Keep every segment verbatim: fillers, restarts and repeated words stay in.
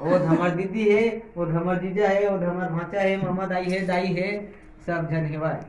ओद हमर दीदी हे, ओद हमर जीजा हे, ओद हमर भांचा हे, ममा दाई हे, दाई हे, सब झन हेवय।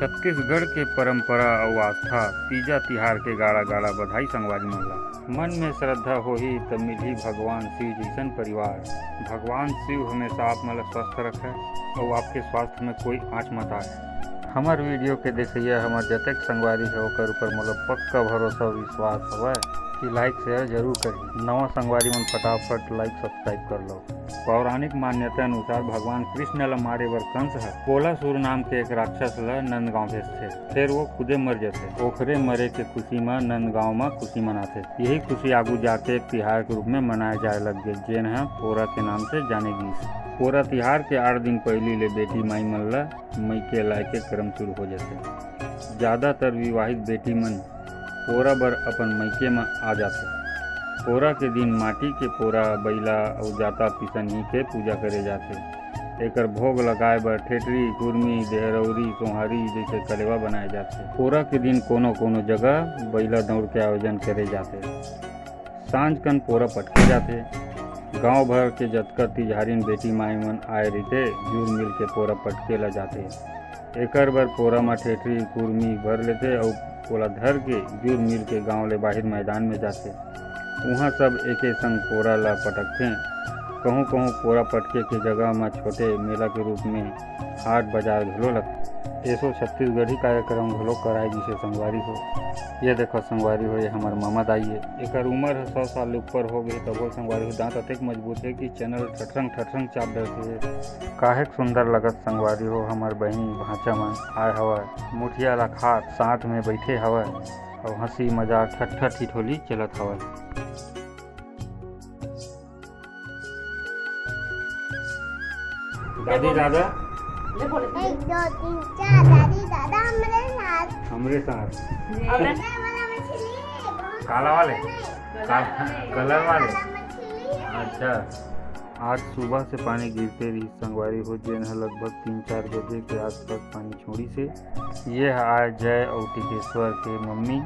छत्तीसगढ़ के परंपरा अउ आस्था, तीजा तिहार के गाड़ा-गाड़ा बधाई संगवारी मन ला। मन में श्रद्धा होही, त मिलही भगवान शिव जइसन परिवार। भगवान शिव हमेशा आप मन ला स्वस्थ रखे अउ आपके स्वास्थ्य में कोई आंच मत आए। हमर video के देखइया हमर जतेक संगवारी हे, ओकर ऊपर मोला पक्का भरोसा अउ विश्वास हवय कि like share जरूर करही। नवा संगवारी मन फटाफट like subscribe कर लो। पौराणिक मान्यता अनुसार भगवान कृष्ण ल मारे बर कंस ह कोलासुर नाम के एक राक्षस ल नंदगांव भेजथे। फेर वो खुदे मर जथे। ओखरे मरे के खुशी म नंदगांव म खुशी मनाथे। यही खुशी आगू जाके एक तिहार के रूप में मनाए जाए लग गे, जेन ह पोरा के नाम से जाने गिस। पोरा तिहार के आठ दिन पहिली ले बेटी माई मन ल मइके लाए के क्रम शुरू हो जथे। ज्यादातर विवाहित बेटी मन पोरा बर अपन मइके म आ जाथे। पोरा के दिन माटी के पोरा, बइला अउ जाता पिसनही के पूजा करे जाथे। एकर भोग लगाए बर ठेठरी, कुरमी, देहरौरी, सोहारी जइसे कलेवा बनाए जाथे। पोरा के दिन कोनो-कोनो जगह बइला दौड़ के आयोजन करे जाथे। सांझ कन पोरा पटके जाथे। गांव भर के जतका तिजहारिन बेटी माई मन आए रहिथे, जुर मिल के पोरा पटके ला जाथे। एकर बर पोरा म ठेठरी, कुरमी भर लेथे अउ ओला धर के जुर मिल के गांव ले बाहिर मैदान में जाथे। उहां सब एके संग पोरा ला पटकथे। कहूं-कहूं पोरा पटके के जगह म छोटे मेला के रूप में हाट बाजार घलो लगथे। एसो छत्तीसगढ़ी कार्यक्रम घलो कराए गिसे संगवारी हो। ये देखो संगवारी हो, ये हमर मामा दाई हे। एकर उमर ह सौ साल ले ऊपर हो गे, तभो संगवारी हो, दांत अतेक मजबूत हे कि चैनल ठठरंग ठठरंग चाप डरथे। काहेक सुंदर लगत संगवारी हो, हमर बहिनी भांचा मन आए हवय, मुठिया ला खात साथ में बइठे हवय अउ हंसी मजाक ठट्ठा ठिठोली चलत हवय। दादी दादा, ले बोले। एक, दो, तीन, चार, दादी दादा हमरे साथ। हमरे साथ। और ये वाला मछली बहुत काला वाले? नहीं। का-, कलर वाले? काला मछली है। अच्छा, आज सुबह से पानी गिरते रहिस संगवारी हो, जेन ह लगभग तीन चार बजे के आसपास पानी छोड़िस हे। ये ह आय जय अउ टिकेश्वर के मम्मी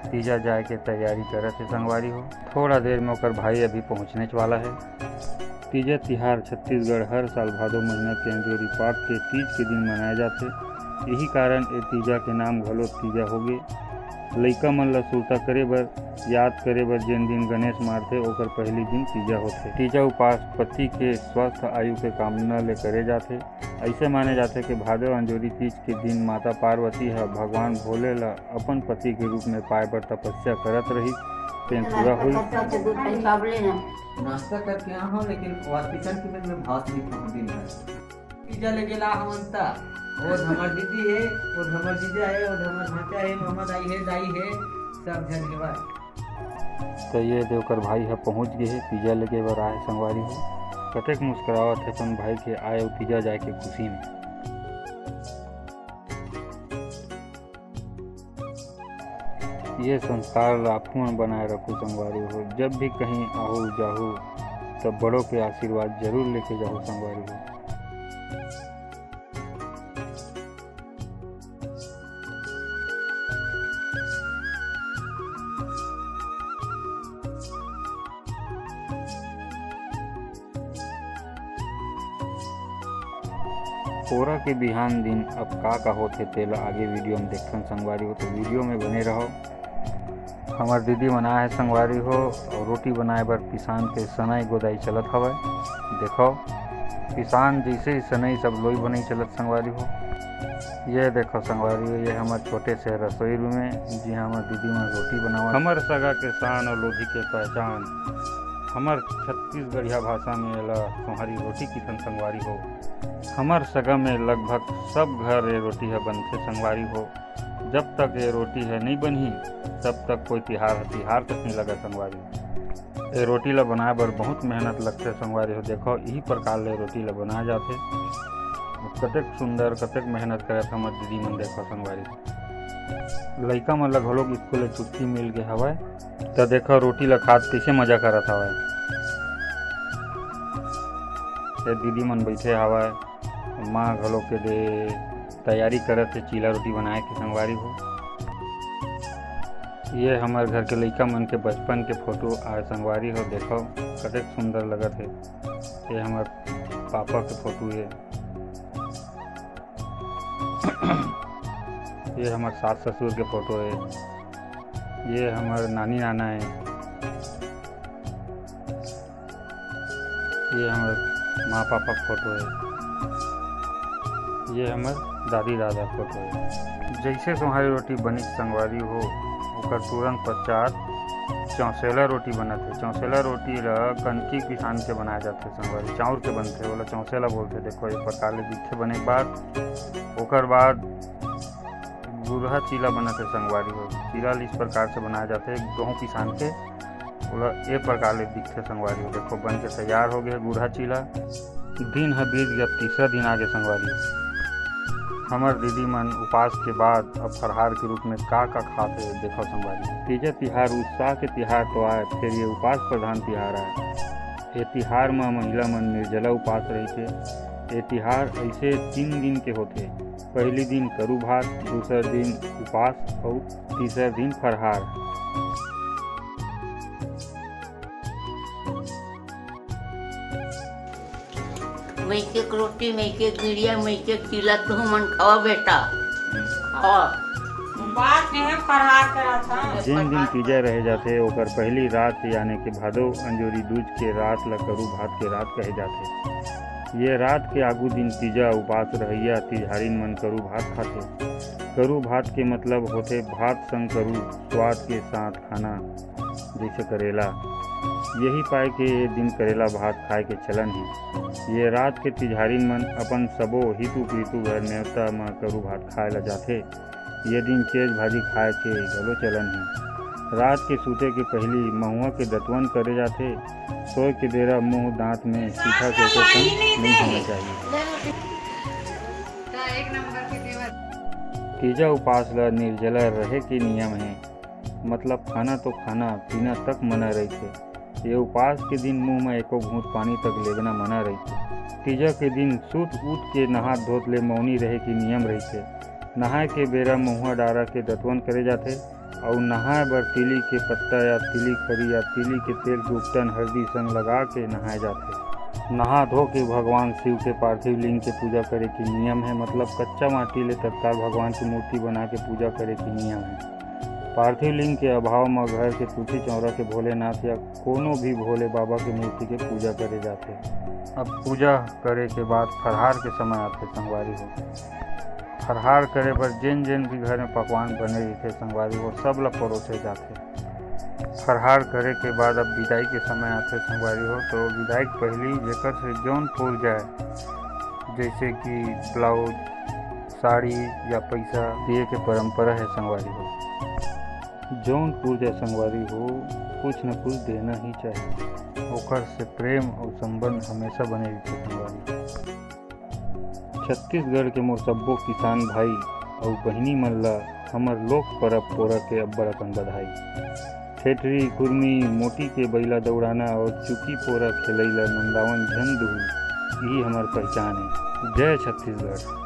तीजा जाए के तैयारी करत हे संगवारी हो। थोड़ा देर में ओकर भाई अभी पहुंचनेच वाला हे। तीजा तिहार छत्तीसगढ़ हर साल भादो महीना के अंजोरी पाख के तीज के दिन मनाए जाथे। यही कारण ए तीजा के नाम घलो तीजा होगे। लइका मन ल सुरता करे बर, याद करे बर जेन दिन गणेश मारथे, ओकर पहिली दिन तीजा होथे। तीजा उपास पति के स्वस्थ आयु के कामना ले करे जाथे। अइसे माने जाथे कि भादो अंजोरी तीज के दिन माता पार्वती ह भगवान भोले ल अपन पति के रूप में पाए बर तपस्या करत रहिस, तेन पूरा होइस। नाश्ता करके आया हूँ, लेकिन वास्तिकन के में भात नहीं खाऊँ दिन भर। तीजा लेके ला हवन त, ओद हमर दीदी हे, ओद हमर जीजा हे, ओद हमर भांचा हे, मामा दाई हे, दाई हे, सब झन हेवय। त ये दे ओकर भाई ह पहुंच गे हे, तीजा लेके बर आए संगवारी हो। कतेक मुस्कुरावत हे अपन भाई के आए अउ तीजा जाए के खुशी में। ये संस्कार ला आप मन बनाए रखो संगवारी हो। जब भी कहीं आहू जाहू, तब बड़ों के आशीर्वाद जरूर लेके जाहू संगवारी हो। पोरा के बिहान दिन अब का का होथे, तेला आगे video में देखथन संगवारी हो, तो video में बने रहो। हमर दीदी मन आए हे संगवारी हो, अउ रोटी बनाए बर पिसान के सनई गोदाई चलत हवय। देखो, पिसान जइसे ही सनई, सब लोई बनई चलत संगवारी हो। ये देखो संगवारी हो, ये हमर छोटे से रसोई room हे, जिहां हमर दीदी मन रोटी बनावत। हमर सगा के शान अउ लोधी के पहचान, हमर छत्तीसगढ़िया भाषा में एला सोहारी रोटी किथन संगवारी हो। हमर सगा में लगभग सब घर ये रोटी ह बनथे संगवारी हो। जब तक ये रोटी ह नइ बनही, तब तक कोई तिहार ह तिहार कस नइ लगय संगवारी। ये रोटी ला बनाए बर बहुत मेहनत लगथे संगवारी हो। देखो, इही प्रकार ले रोटी ला बनाए जाथे। कतेक सुंदर, कतेक मेहनत करत हमर दीदी मन, देखो संगवारी। लइका मन ला घलोक स्कूल ले छुट्टी मिल गे हवय, त देखो रोटी ला खात कइसे मजा करत हवय। ये दीदी मन बइठे हवय, माँ घलोक के दे तैयारी करत हे चीला रोटी बनाए के संगवारी हो। ये हमर घर के लइका मन के बचपन के फोटो आय संगवारी हो, देखो कतेक सुंदर लगत हे। ये हमर पापा के फोटो हे। ये हमर सास ससुर के फोटो हे। ये हमर नानी नाना हे। ये हमर माँ पापा के फोटो हे। ये हमर दादी दादा के फोटो हे। जइसे सोहारी रोटी बनिस संगवारी हो, ओकर तुरंत पश्चात चौसेला रोटी बनत हे। चौसेला रोटी ल कनकी पिसान के बनाए जाथे संगवारी, चाउर के बनथे, ओला चौसेला बोलथे। देखो, एक प्रकार ले दिखथे बने के बाद। ओकर बाद गुरहा चीला बनत हे संगवारी हो। चीला ल इस प्रकार से बनाए जाथे, गहूँ पिसान के, ओला ए प्रकार ले दिखथे संगवारी हो। देखो, बन के तैयार हो गे हे गुरहा चीला। दिन ह बीत गे, अब तीसरा दिन आ गे संगवारी हो। हमर दीदी मन उपास के बाद अब फरहार के रूप में का का खात हे, देखो संगवारी हो। तीजा तिहार उत्साह के तिहार तो आय, फेर ये उपास प्रधान तिहार आय। ए तिहार म महिला मन निर्जला उपास रहिथे। ए तिहार अइसे तीन दिन के होथे। पहिली दिन करू भात, दूसर दिन उपास अउ तीसर दिन फरहार। मइके के रोटी, मइके के गिड़िया, मइके के चीला तुहू मन खावा बेटा, खावा। उपास के है, फरहार करत हन। जेन दिन तीजा रहे जाथे, ओकर पहिली रात यानी कि भादो अंजोरी दूज के रात ल करू भात के रात कहे जाथे। ये रात के आगू दिन तीजा उपास रहइया तिजहारिन मन करू भात खाथे। करू भात के मतलब होथे भात संग करू स्वाद के साथ खाना, जइसे करेला। यही पाय के ये दिन करेला भात खाए के चलन हे। ये रात के तिजहारिन मन अपन सबो हितू पीतू घर नेवता म करू भात खाए ल जाथे। ये दिन चेज भाजी खाए के घलो चलन हे। रात के सूते के पहिली महुआ के दतवन करे जाथे। सोए के बेरा मुंह दांत में सीधा के एको कन नइ होना चाहिए। तीजा उपास ल निर्जला रहे के नियम हे, मतलब खाना तो खाना, पीना तक मना रहिथे। ये उपास के दिन मुंह म एको घूंट पानी तक लेगना मना रहिथे। तीजा के दिन सुत उठ के नहात धोत ले मौनी रहे के नियम रहिथे। नहाए के बेरा महुआ डारा के दतवन करे जाथे अउ नहाए बर तिली के पत्ता या तिली खरी या तिली के तेल के उपटन हरदी संग लगा के नहाए जाथे। नहा धो के भगवान शिव के पार्थिव लिंग के पूजा करे के नियम हे, मतलब कच्चा माटी ले तत्काल भगवान के मूर्ति बना के पूजा करे के नियम हे। पार्थिव लिंग के अभाव म घर के तुलसी चौरा के भोलेनाथ या कोनो भी भोले बाबा के मूर्ति के पूजा करे जाथे। अब पूजा करे के बाद फरहार के समय आथे संगवारी हो। फरहार करे बर जेन जेन भी घर में पकवान बने रहिथे संगवारी हो, सब ल परोसे जाथे। फरहार करे के बाद अब विदाई के समय आथे संगवारी हो, तो विदाई के पहिली जेकर से जौन पुर जाए, जैसे कि ब्लाउज, साड़ी या पैसा दिए के परंपरा है संगवारी हो। जौन पुर जाए संगवारी हो, कुछ न कुछ देना ही चाहिए। ओकर से प्रेम और संबंध हमेशा बने रहिथे संगवारी हो। छत्तीसगढ़ के मोर सब्बो किसान भाई अउ बहिनी मन ला हमर लोक परब पोरा के अब्बड़ अकन बधाई। ठेठरी, कुरमी, मोटी के बइला दउड़ाना अउ चुकी पोरा खेलई ला नंदावन झन दुहू, इही हमर पहिचान ए। जय छत्तीसगढ़।